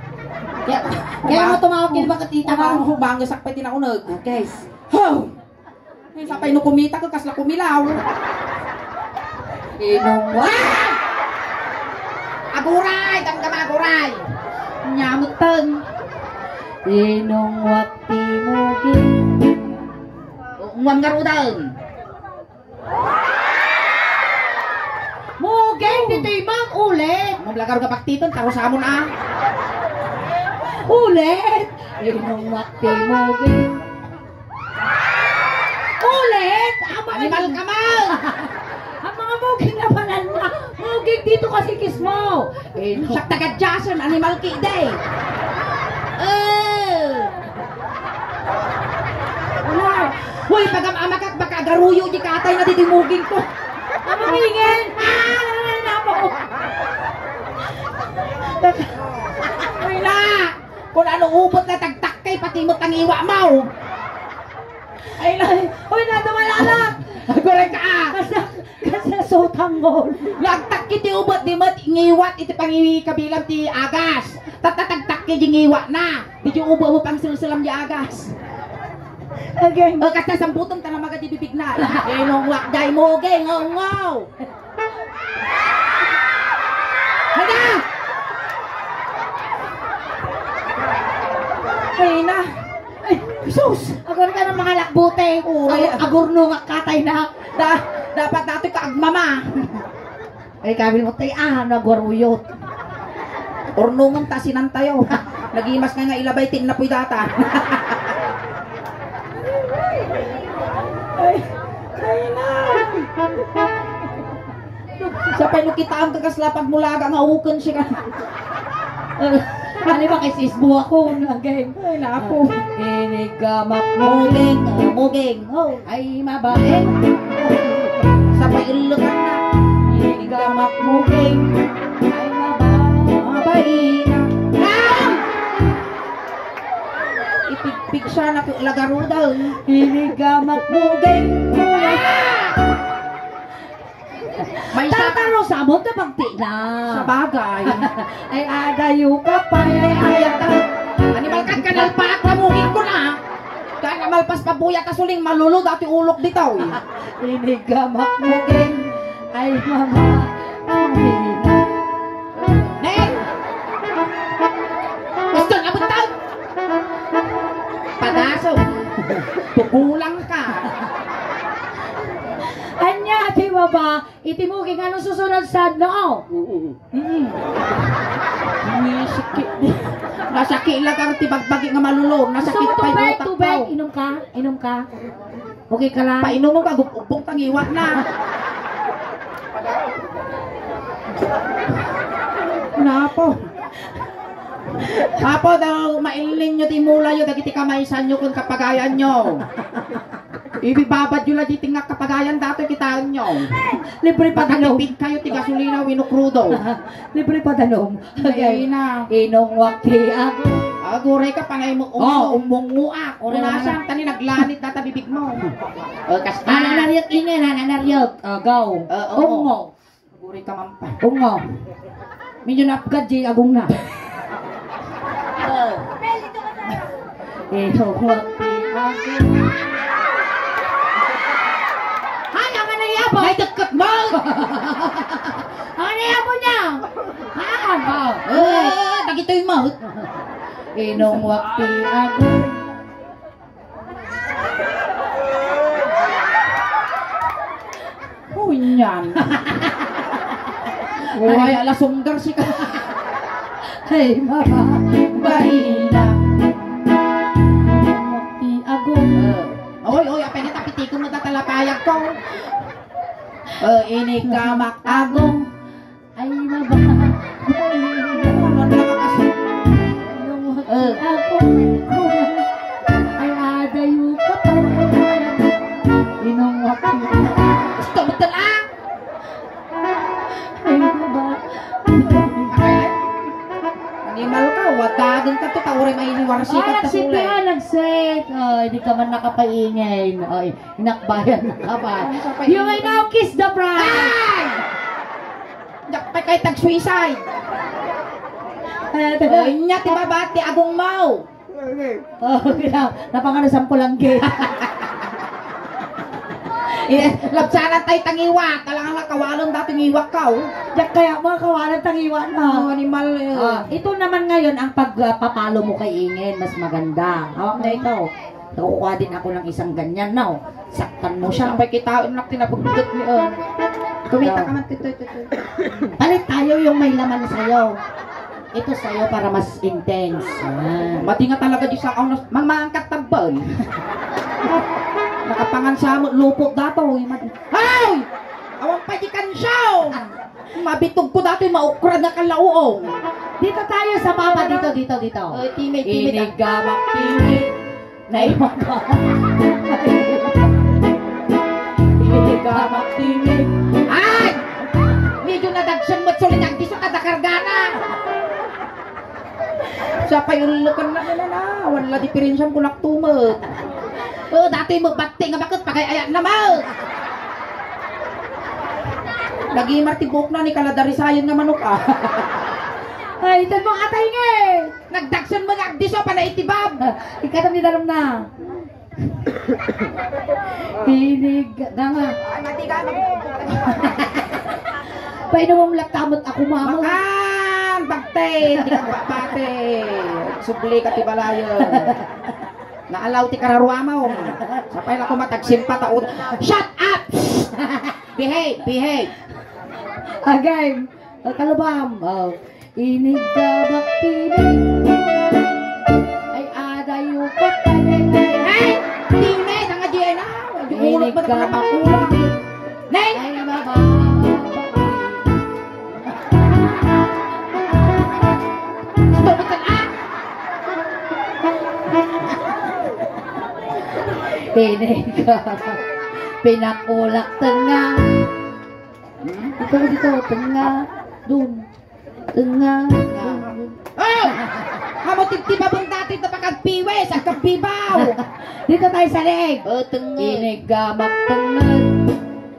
Kaya, kaya nga tumawag din bakit ita ka? Bangasak pa tinaunag. Ah, kes. Ho! Sapay no kumita ka, kasla kumilaw. Inong wa? Aguray! Damdama aguray! Nyamuteng! Inong wa ti mugi. Umuam nga rudan. Muging, ditoy, ma'am, ulit. Mablagar nga baktiton, tarusamon, ah. Ulit. Inong mati, muging. Ulit. Ang mga Animal ka man. Ang mga muging na banal na. Muging dito kasi kismo. Eh, sa taga Jason, animal ki day. Eh. Wala. Hoy, pagam-amakak, baka agaruyo di katay na didi muging ko. Ano ingin? Ah, ano na po? Ay na! Kung ano ubot na tagtakkay, pati mo tangiwa mo. Ay, ay, uy, nadumala na! Ay, correct ka! Kasi, kasi sutanggol. Nagtakki ti ubot, di met ngiwat iti pangiwi kabilang ti agas. Tatatagtakki di ngiwat na. Di di ubot mo pang sulsulam di agas. Again. O, kasi sambutan ta na maga di bibig na. Inong wakday mo, gay, ngaw, ngaw. Hala! Ay na! Ay, sus! Agor ka ng mga lakbute. Oo. Ay, agurno nga katay na. Da, dapat dati ka agmama. Ay, kabil mo tayo, ah, nagwaruyot. Urnungan ta sinan tayo. Nagimas nga nga ilabay, tin napuy data. Ay, ay na! Sapay no kitaem ka kasla pagmulaga nga uken sika. Ano ba kay sisbo ako? Agay. Ay, naku. Inigamak muging, muging. Oh, ay mabae. Sapay ulukan na. Inigamak muging. Ay mabae. Mabae na. Ah! Ipigpig siya na lagaruda. Inigamak muging. May sa- Tataro sa amon ta pagtina. Sabagay. Ay, adayo ka pa, ay, ayat ka. Animal ka, kanalpaak ka, muging ko na. Kaya namalpas pa buya ta suling malulod dati ulok ditaw, eh. Inigamak muging. Ay, mama. Ay, Neng! Gusto na buntag! Padaso! Tugulang ka! Anya, di ba ba? Iti muging, ano susunod sa no? Mm. Mm. Nasakit. Nasakit lang ang tibagbagi nga malulong. Gusto Nasakit mo pa yung tubig? Utak Tubig? Ko. Inom ka? Inom ka? Okay ka lang? Painomon ka, gub-, ubbong tangiwat na. Napo. Apo, daw, mailin nyo ti mula yo, dagiti kamaysan nyo, kun kapagayan nyo. Ibibabad yo la di tingak kapagayan, dato kitaan nyo. Libre pa danom. Makatipid kayo, ti gasolina, wino krudo. Libre pa danom. Ay, na. Inong wakti ako. Aguray ka, panay mo, Oh, umo. Umungo ako. Uray Unasan, na. Tani naglanit data bibig mo. O, kas-, Ah, nanariot ingay na, nanariot. Agaw. Oo. Ungo. Aguray ka, mampa. Ungo. Medyo napgad, Jay, agong na. Inong wakti ako. Ay, ang ano yabo? May dagkot mo! Ang ano yabo niya? Ah, ah. Eh, dagitoy mo. Inong wakti ako. Uy, niyan. Uy, ala sunggar si ka. Ay, mama. Baina. Ti agong. Eh, oy, oy, apay na tapitikon mo tatalapayag ko. Eh, ini ka makagong. Ay, maba. Ano na ka kasi? Nung Eh. Ako, ay, adayo ka pa. Inong wakti. Gusto mo tala? Ay, maba. Animal ka, wadagan ka to, tao rin may iniwarsi ka Ay, ta kulay. Nagsit, nagsit. Oh, hindi ka man nakapaingay. Oh, Inakbayan na ka ba? Ano sa pa- You may now kiss the bride! Ay! Diyak pa kay tag-suicide! Ay, ito na. Ay, niya, ti baba, ti agong mo! Oh, kaya, napangano sa pulangge. Eh, labsanan tayo tangiwa. Talagang nakawalon dati ng iwak ka, oh. Diyak kaya mga kawalan tangiwa na. Oh, animal, eh. Ah, ito naman ngayon ang pagpapalo mo kay Ingen. Mas maganda. Hawak na ito. Nakukuha din ako ng isang ganyan, no? Saktan mo siya. Sabay kita, unak, tinabugdot ni, oh. Kumita ka man, tutoy, tutoy. Palit tayo yung may laman sa'yo. Ito sa'yo para mas intense. Ah. Mati nga talaga di sa ano, mang maangkat tabbal. Nakapangan sa mo, lupot dato, eh, mati. Hey! Awang pa di kansyaw! Mabitog ko dati, maukra na kalauong. Dito tayo sa papa, dito, dito, dito. Oh, timid, timid, ah. Inigamak, timid. Naiwan ko. Inigamak, timid. Ay! Medyo nadagsan mo't sulinag, di sa kadakargana. Sa payulukan na nila na. Wala diferensya kung naktumet. Oh, dati mo batti nga bakit, pagay-ayat na mo. Nagimar ti buok na ni kaladarisayan nga manok, ah. Ay, ito mo atay nga eh. Nagdagsen mo nga agdiso, panay itibab. Ikatang ni darum na. Hilig, ganga. Ay, mati ka, mag- Painom mo laktamot ako, mama. Makan, bagte, di ka papate. Subli ka ti balayan. Naalaw ti kararuama, oh. Sapay na kumatagsimpa, taon. Shut up! Behave, behave. Again. Kalubam. Oh. Inigabak tinig. Ay, adayo ka pa, Neng. Hey! Tinig, ang adyan na. Inigabak tinig. Neng! Ay, mababa. Tinig. Pinakulak tenga. Ito, dito, tenga. Dun. Tenga. Oh! Amo tibtibabon dati ito pagkagpiwis, agkagbibaw. Dito tayo sa leeg. Oh, tenga. Tinig, gamak, tenga.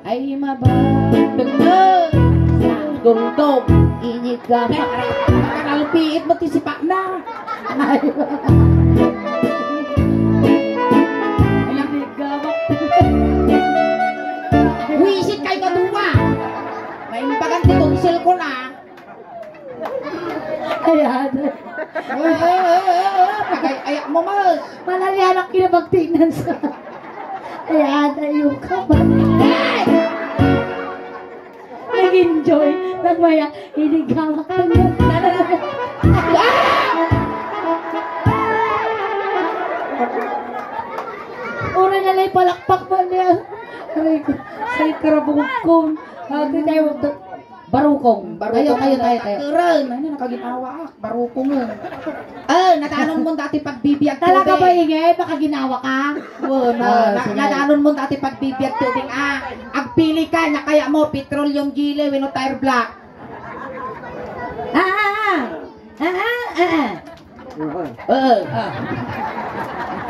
Ay, maba. Tenga. Sa dungdong. Inig, gamak. Makaralpiit mo ti sipak na. Ay, inig, gamak. Wisit kayo kaduwa. Maimbagan ti tonsil ko na. Ayan. Pagay-ayak mo, Mal. Malalian ang kinabagtinan sa. Ayan, ayun ka ba? Nag-enjoy. Nagmaya, inigamak ang ganda. Ura na lang palakpak mo niya. Aray ko, say karabog ko. Ate tayo, Barukong. Barukong. Tayo, tayo, tayo, tayo. Takiran. Ano, nakaginawa, ah. Barukong, eh. Ah, nadanon mo dati pagbibiag. Talaga ba, tubig? Ingay? Makaginawa ka? Oo, na, ah, na, sige. Nadanon mo dati pagbibiag tubig, ah. Agpili ka, na kaya mo, petroleum jelly, wenno tire black. Ah, ah, ah. Ah, ah, ah, ah. Oo. Ah.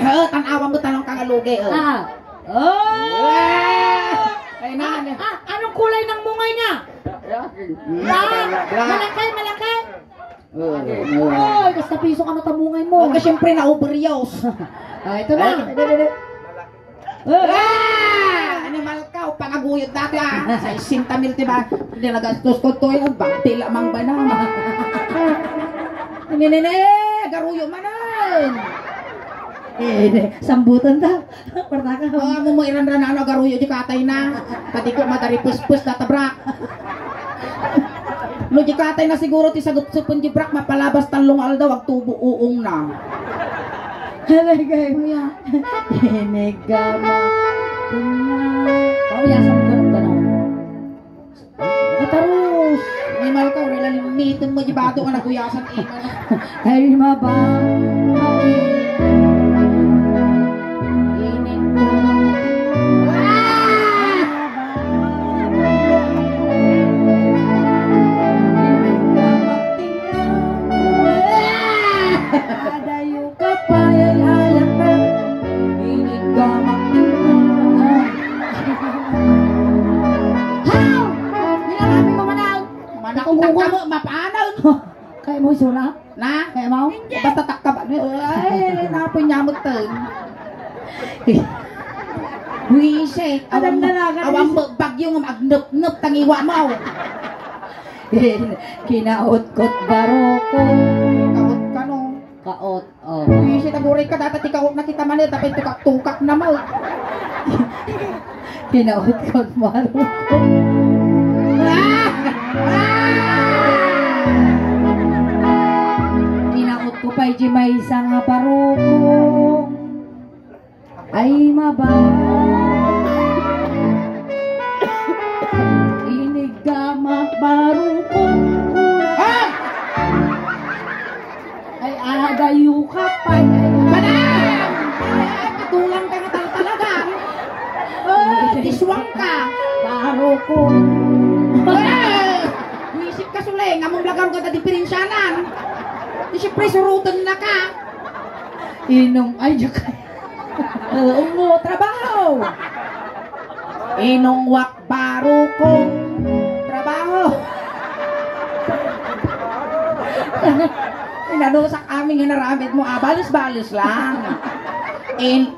Oo, tan-awan mo, tanong ka nga lugi, oh. Ah. Oh! Ah! Ay, na, ah, na. Ah, anong kulay ng mungay niya? Ah, malaki, malaki. Oo, oo. Oy, basta piso ka na tamungay mo. Okay, siyempre, na overuse. Ah, ito na. Ay, dali, dali. Ah! Animal ka, o pangaguyod dati, ah. Sa isinta mil, diba? Hindi nagastos ko to, yung bagti lamang ba na? Nene, garuyo manan. Eh, sambutan ta. Kwarta ka. Ah, mo mo iran ranano, garuyo, di katay na. Pati ko madari puspus na tabrak. No, di katay na siguro, ti sagupsupen di brak, mapalabas tallong aldaw, agtubo uong na. Halagay mo yan. Tinigama. Pawiyasan mo ganun, ganun. Katarus. Animal ka, uri lang limitin mo, di ba ito ka naguyasan, eh, ano? Ay, maba. Init ko. Ah! Adayo. Kapayayayatan, inigamak tingnan. Haw! Minarami mo manaw. Manak-, takka mo, mapaanaw. Kaya mo isura? Na? Kaya mo? Basta takka ba? Ay, napunyamutan. Wisit. Adam na lang, awan mo, bagyo nga magnep-nep tangiwa mo. Kinaot-kot baruko. Kaot ka, no? Kaot, oh. Uy, si Taburay ka, dapat ikaw na kita man, eh, dapat tukak-tukak na mo. Kinaot-kot baruko. Ah! Ah! Kinaot ko pay di maysa nga baruko. Ay, maba. Inigama, barukong. Ha? Ay, adayo ka pa. Ay, ay, ay. Madam! Ay, ay, patulang ka na tal-, talaga. Oh, diswang ka. Barukong. Ay! Wisip ka, Sule, nga mong lagang ka na diferensyanan. Di siyempre, surutan na ka. Inong, ay, di ka. Oo, mo, trabaho. Inong wak barukong trabaho. Inano sa kami nga naramid mo, ah, balis-balis lang. In,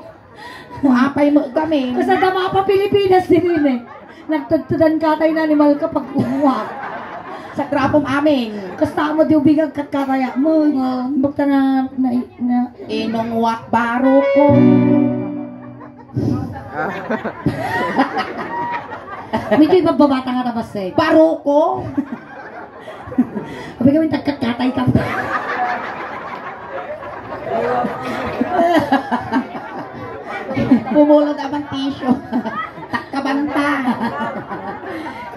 mo apay mo kami. Basta tama pa Pilipinas din yun eh. Nagtudtudan ka tayo na animal ka pag umuha. Sa grapom amin. Kasta mo di ubing ang katkataya mo. Oo. Bakta na, na, na. Inong wak barukong. Medyo ibabbabata nga tabas eh. Baruko. Abi kami tagkatkatay ka. Pumulot naman tissue. Takkabanta.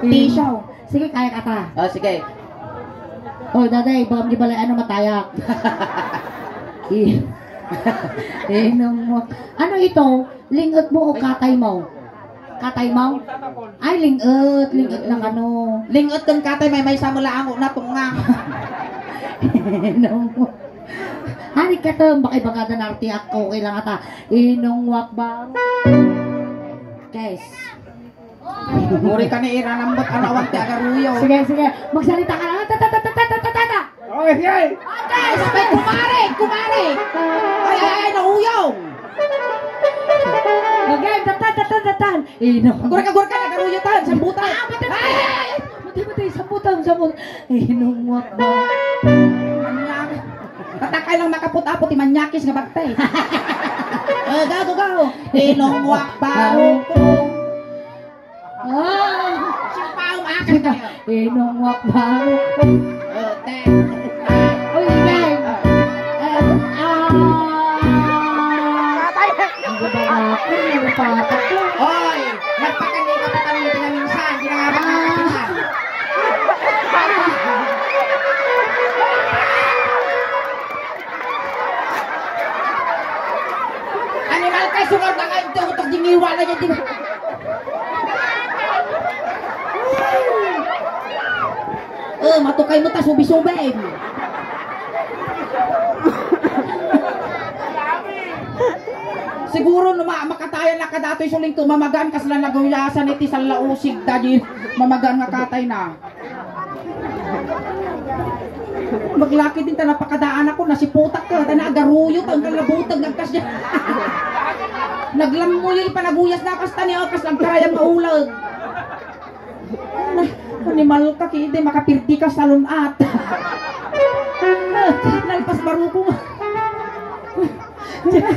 Tissue. Sige, kaya ka ta. Oh, sige. Oh, daday, baka di balay ano matayak. I-, Inong mo. Ano ito? Ling-et mo o katay mo? Katay mo? Ay, ling-et, ling-et na kano. Ling-et ken katay, maymaysa met laeng, natungnga. Inong. Ani katem, baka ibagada na artiak ko, kailangan ta. Inong wakba. Guys. Uri ka ni Ira nambet, ano, awan ti agaruyo. Sige, sige. Magsalita ka na. Ta, ta, ta, ta, ta, ta, ta, ta. Okay, sige. Guys, may kumare, kumare. Ay, ay, ay, nauyong. Okay, tatan, tatan, tatan. Ino. Agura ka, agura ka, nagaruyo tayo, sambutan. Ah, patay, patay. Ay, ay, ay. Patay, patay, sambutan, sambutan. Inong wakba. Manyak. Tatakay lang makaput-aput, imanyakis nga bagtay. Eh, gago, gago. Inong wakba. Ay! Sipaw, akin kayo. Inong wakba. Oh, te. Uy, Ineng. Ah. Ah. Patay. Ang ganda nga ako, ang patak ko. Oy, nagpakani ka pa kami pinaminsan, ginagawa ka pa. Animal ka, sugar ka, kayo, utok, dingiwa na dyan, di ba? Eh, matukay mo ta, subi-subi. Siguro no ma-, makatayan na kadatoy suling to, mamagan kasla naguyasan iti sallausig, dadi mamagan nga katay na. Maglaki din ta napakadaan ako, nasiputak ka, ta naagaruyo, ta ang kalabutag, nagkasya. Naglammuyo, ipanaguyas na, kasta ni, oh, kas nagkarayam nga ulag. Animal ka, kidi, makapirdi ka sa lunat. Nalpas baruko.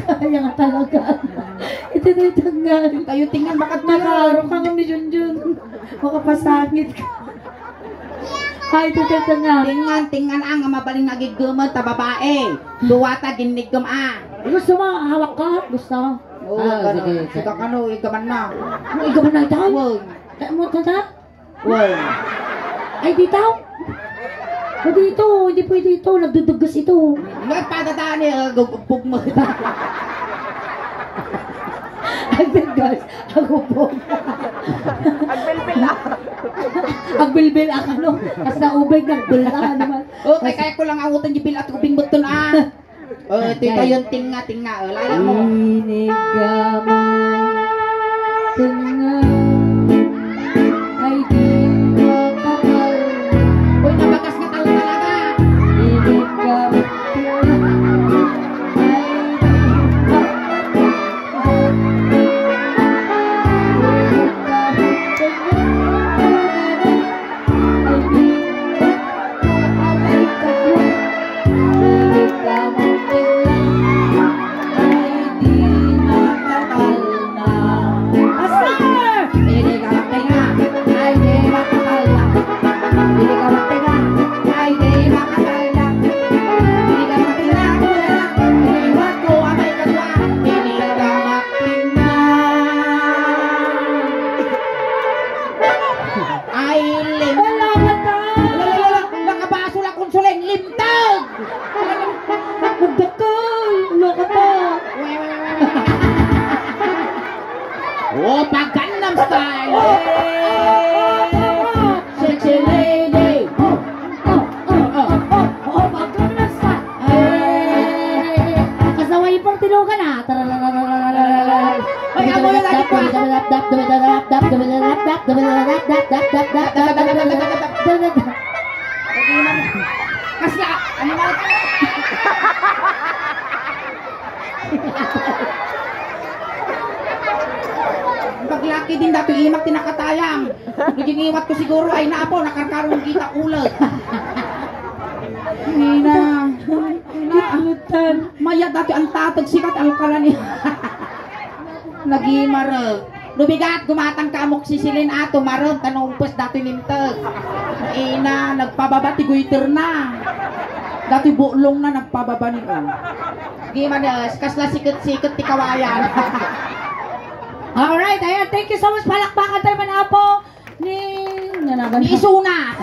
Kaya nga talaga. Ito na yung tangan. Kayo tingan, bakit na? Nakaro ka nga ni Junjun. Makapasangit ka. Ay, ito na yung tangan. Tingan, tingan ang mabaling nagigumot ta babae. Duwata, ginigum, ah. Gusto mo, hawak ka? Gusto? Oo, ah, sige, sige. Sige, kano, igaman na. Igaman na ito? Wow. Kaya mo ito na? Well. Ay, dito? O dito, hindi pwede ito. Nagdudugas ito. Nagpadadaan eh, ah, gugpog mo. Agdugas, agupog. Agbilbil ah. Agbilbil ah, ano? Basta ubig, nagbil ah, ano man? Okay, kaya ko lang amutan yung bil at ubing beton ah. Oh, ti kayon tinga, tinga, oh, laya mo. Inigaman, tinga, ay di makapal. Uy, nabakas nga tao talaga. Inigaman, tinga, ay di makapal. Inigaman, tinga, Ay, lim-, wala ka ta. Wala, wala, wala. Nakabasol akong suling. Limtag! Nagdakkel. Wala ka ta. Opa, Gangnam Style. Sexy lady. Oh, oh, oh, oh, oh, oh, Gangnam Style. Ay, kasaway pang tilugan, ah. Tarararararara. Ay, amo yan, ay, pa. Kasla, animal. Paglaki din, datoy imak ti nakatayang. Naginiwat ko siguro, ay, naapo, nakarkarong kita ulo. Nina. Ina. Mayat dati ang tatag sikat alkalan ni. Nagimar. Lubigat, gumatang ka amoxicillin ato, marag, tano umpes dati lintag. Ina, nagpababa ti goiter na. Dati buklong na, nagpababa ni, oh. Gimar, eh, kasla siket-siket ti kawayan. Alright, ayan, thank you so much. Palakpakan tayo, man, apo. Ni, nanagan ni Isuna.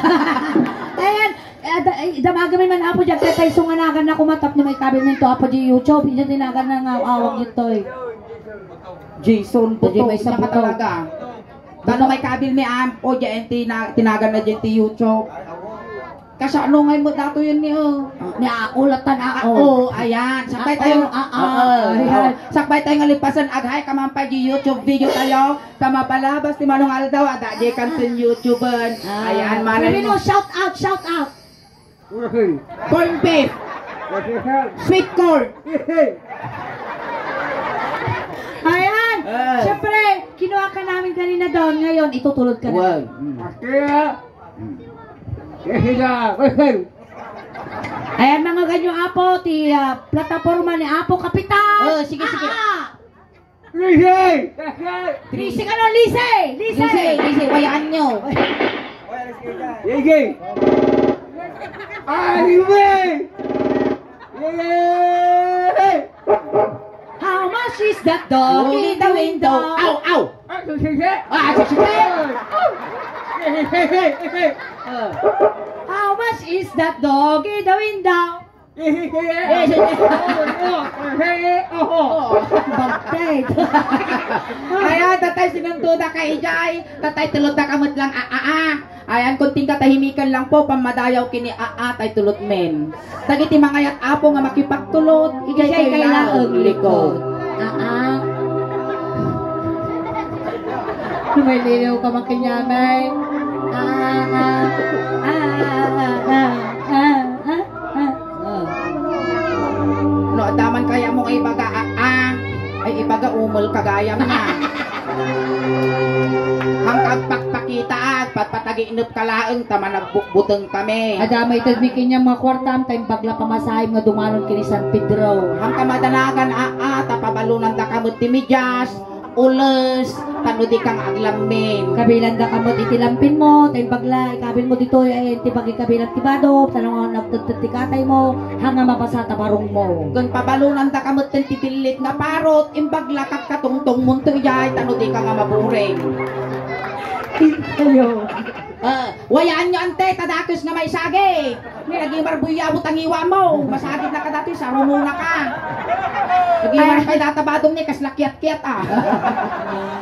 Ayan, eh, da-, eh, damagan mi man, apo, diyan, kaya tayo sunganagan na kumatap ni may kabimin to, apo, di YouTube, hindi tinagan na nga awag ito, eh. Jason, Pwede buto, may siya ka sabuto. talaga. Tano may kabil mi, am, o, diyan, tina-, tinagan na diyan ti YouTube. Kasano ngay mo dato yun ni, oh? Ni Ako, latan Ah, ako. oh, ayan. Sakbay Ah, tayo. oh, ah, ah, Oo, ayan. oo. Sakbay tayo nga lipasan. Aghay, kamampay di YouTube video tayo. Kamapalabas ti Manong Aldaw, ada di kanton YouTubean. Ah. Ayan, Sabi manang mo, shout out, shout out. Corn beef. Sweet corn. Ayan. Ah. Siyempre, kinuha ka namin kanina doon. Ngayon, itutulod ka na. Wow. Mm. Kaya, Mm. kaya sila, Ayan, mga ganyo, Apo, ti, ah, plataporma ni Apo Kapitan. Oh, sige, sige. Ah! Lisi! Lisi! Lisi ka nun, Lisi! Lisi! Lisi, Lisi, wayaan nyo. Lisi! Ay, Lisi! Lisi! How much is that dog in the window? Aw, aw! Ah, Lisi! Ah, Lisi! Lisi! Lisi! Ah. How much is that dog in the window? Yes, yes, yes. Oh, oh, oh, oh. Bagtay. Ayan, tatay, sinuntoda ka, ijay. Tatay, tulod na ka met lang, ah, ah, ah. Ayan, kunting katahimikan lang po, pamadayaw kini, ah, ah, tay tulod men. Dagiti mangayat, Apo, nga makipagtulod, ijay Ijay kay kay laeng laeng likod. likod. Ah, ah. Lumayliliw ka makinyamay. Ah, ah, ah. Ah. No, adda man kayatmo nga ibaga, ah, ah, ay ibaga umel ka gayam na. Ang agpakpakitaak, patpataginep ka laeng, ta managbukbuteng kami. Adda maitedmi kaniam nga kuartam, ta imbag la pamasahem nga dumanon ken ni San Pedro. Ang kamadanagan, ah, ah, ta pabalonandaka met ti medias, ules, tapno dika nga aglammin. Kabilanda ka met iti lampinmo, ta imbag la ikabilmo ditoy, ay, ti pagikabilan ti badop, tapno nga nagtedted ti kataymo, haan nga mapasa ta barongmo. Ken pabalonandaka met ti billit nga parot, imbag la kakkatungtongmonto idiay, tapno dika nga maburing. Intayo. Ah, wayaan nyo, ante, ta dakes nga maisagi. Ni, nagimar buyaw ta ngiwam mo. Masagid na ka dati, sarunona ka. Nagimar Ay. kay data badom ni, kas lakiat-kiat, ah.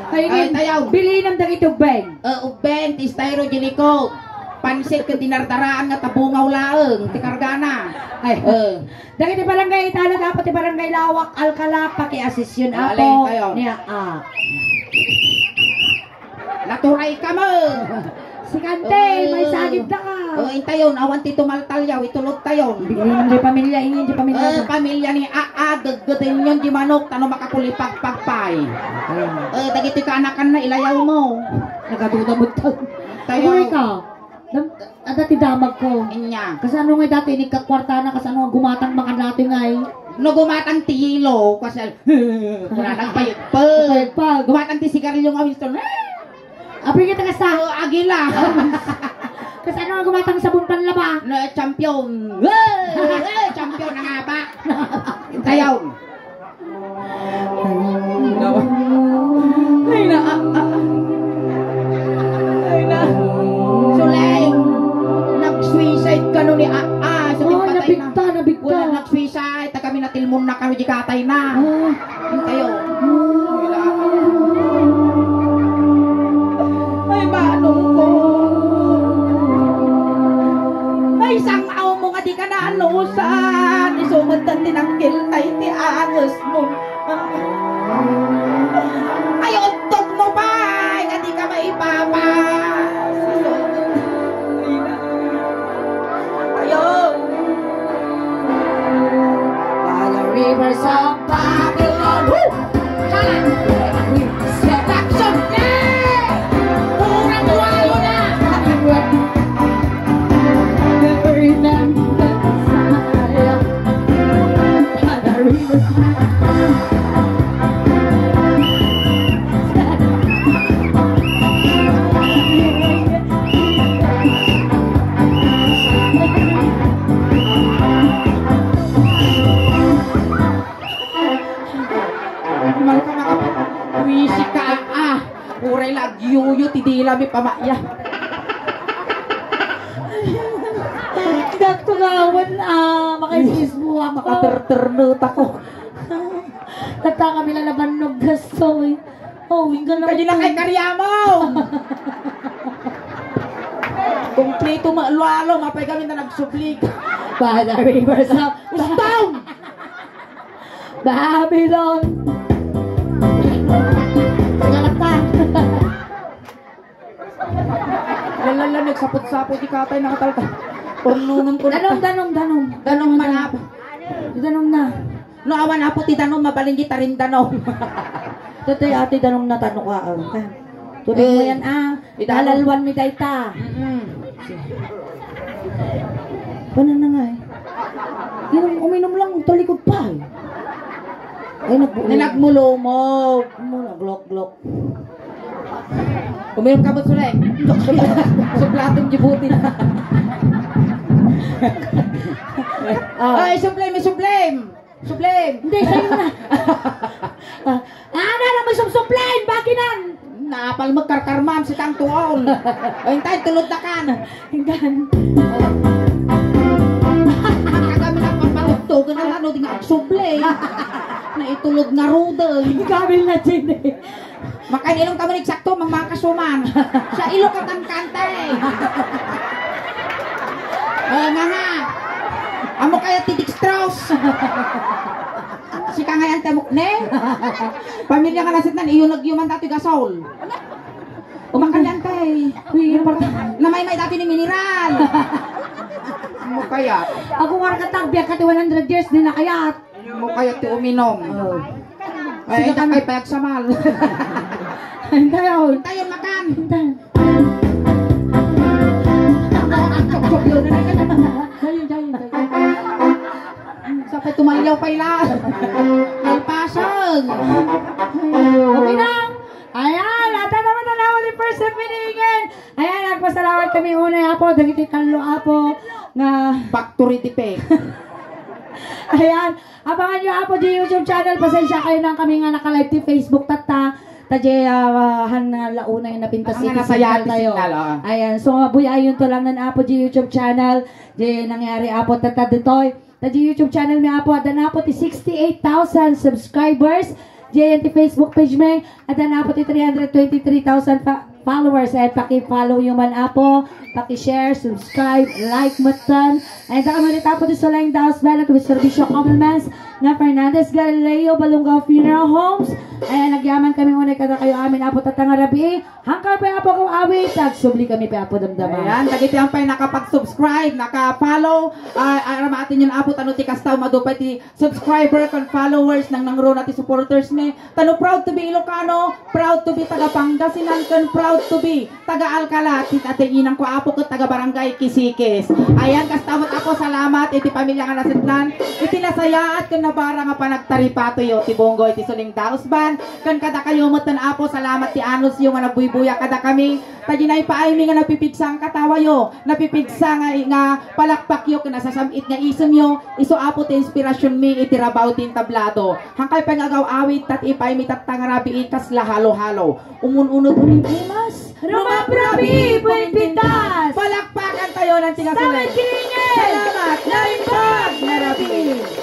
Ay, Ay, ngem, tayaw. bilinam dagiti ubbeng. Ah, ubbeng, ti styro, Jericho. Pansit, ken dinardaraan nga tabungaw laeng, ti kargana. Ay. Ah. Dagiti barangay Italo, dapat ti barangay Lawak, Alcala, pakiasisyon, Alay, Apo. tayaw. Niya, ah. Naturay ka mo! Sikante, Oo. may sagid na ka. Oo, intayon, awan ti tumaltalyaw, itulod tayon. Hindi, hindi pamilya, hindi, hindi pamilya. Eh, pamilya ni Aa, geggedenyon di manok, tano makakulipagpagpay. Ayun. Eh, dagiti kaanakan na, ilayaw mo. Nagaduda mo to. Tayo. Amoy ka. Dam-, adda ti damag ko. Inya. Kasano nga dati inikakwartana, kasano nga gumatang makan dati ngay? No gumatang ti yelo, kasi, wala nagpayagpag. Nagpayagpag. Gumatang ti sigarilyo nga Winston. Apay kita kasta? Oh, agila. Kasano nga gumatang sabon panlaba? No, champion. Eh, eh, champion na nga ba? Tayaw. Ay, na, ah, ah. Ay, na. Suleng, nag-suicide kano ni Aa sa Oo, pagpatay na. nabigta, nabigta. Wala nag-suicide, ta kami natilmon na kami di katay na. Ah. Ang tayo. Ay, manong ko. Ay, sang-aw mo nga di ka naanusan. Isu met ti nangkiltay ti angesmo. Ay, untog mo pay nga di ka maipapas. Ayo. By the rivers of Babylon. Woo! Sala! Seduction! Yay! Purang walo na! Remember Malka nakapag-, buwisit ka, ah. Uray la agyuyo ti dila mi pamaya. Gaturawan, ah, makaisismo, ah, maka- Makaterternet ako. Tatta kami lalaban no gastoy. Oh, inggan na Kadi na kay Kariamo! Kompleto ma-, lualo, mapay kami na nagsubli. By the rivers of Stone! Babylon! Sigalak ka! Lalala, nagsapot-sapot di katay, nakatalta. Ornonon ko na. Danum, danum, danum. Danum manap. Danum na. No, awan apo ti danum, mabalin di tarin danum. Tatay, ati danum na tano ka, oh. Tubig mo Eh, yan, ah. Ita- Nalalwan mi dayta. Mm-mm. Paano na nga eh? Yung uminom lang, talikod pa eh. Ay, nagbuo. Nagmulumog. Mo, naglok-glok. Uminom ka mo, Sulay. Suplaton di buti na. Ah. Ay, sublime, sublime. Sublime. Hindi, sa'yo na. Ah, ano na mo sumsublime? Bakit nan? Napal mo karkarmam si Kang Tuon. O, intay, tulod na kan. Inggan. Ang kagami ng paparugto, ganun ano, di nga agsublime. Naitulod nga rudel. Gabil na, Jin, eh. Makainilong kami ni Eksakto, mamakasuman. Sa ilo ka tangkante. Eh, nga nga. Amo kaya ti dextrose. Sika nga yan, tamok ne. Pamilya nga nasit nan, iyo nagyuman dati gasol. Umakan yan, tay. Uy, yung part- Namaymay dati ni mineral. Amo kaya. Ako nga katagbiag ka ti one hundred years, di na kayat. Mo kayo ti uminom. Oh. Ay, Sige ka na. Kay payagsamal. Hintayon. Tayo makan. Hintayon. Dayon, dayon, dayon. Sa pa tumalyaw pa ila. Nalpasag. Okay na. Ayan, ata naman na naman ni first happening. Ayan, nagpasalamat kami unay, Apo, dagiti tallo, Apo, nga factory defect. Ayan, abangan nyo, Apo, di YouTube channel. Pasensya kayo nang kami nga naka-live ti Facebook tatta. Ta di, ah, han nga launay napinta Ang nga nasaya ti signal tayo. Signal, oh. Ayan, so, buyayon to lang nan, Apo, di YouTube channel. Di nangyari, Apo, tatta ditoy. Ta di YouTube channel mi, Apo, addan, Apo, ti sixty-eight thousand subscribers. Diyan ti Facebook page mi, addan, Apo, ti three hundred twenty-three thousand fa-, followers. Ay, paki-follow yo man, Apo. Paki-share, subscribe, like, metten. Ay, da kami ulit, Apo, ti Suleng Daos Bennett with Servicio Compliments na Fernandez Galileo Balungaw Funeral Homes. Ay, nagyaman kami unay kada kayo amin, Apo, tatta nga rabii. Hangkay pay, Apo, ko awit, agsubli kami pay, Apo, damdama. Ayan, dagiti ang pay nakapag-subscribe, naka-follow, ah, ah, aramaatin yun, Apo, tano ti kasta, umadu pay ti subscriber kan followers nang nangruna ti supporters mi. Tano proud to be Ilocano, proud to be taga Pangasinan, ken proud to be taga Alcala, ti tatenginan ko, Apo, ket taga Barangay Kisikis. Ayan, kasta met, Apo, salamat iti pamilya nga nasetnan, iti nasayaat ken nabara nga panagtaripatoyo, ti Bonggo iti Suling Daos Band, Ken kadakayo metten, Apo, salamat ti anusyo nga nagbuybuya kadakami. Ta di naipaaymi nga napipigsa nga katawayo, napipigsa nga, nga palakpakyo ken nasasam-it nga isemyo, isu, Apo, ti inspirasionmi iti rabaw ti entablado. Hangkay pay nga agaw-awit, ta ti ipaaymi tatta nga rabii kasla halo-halo. Umun-unot uling imas, rumaprabi, pumintas. Palakpakan tayo ng tinga Sulit. Salamat, Kiringel! Salamat! Naimbag na rabii!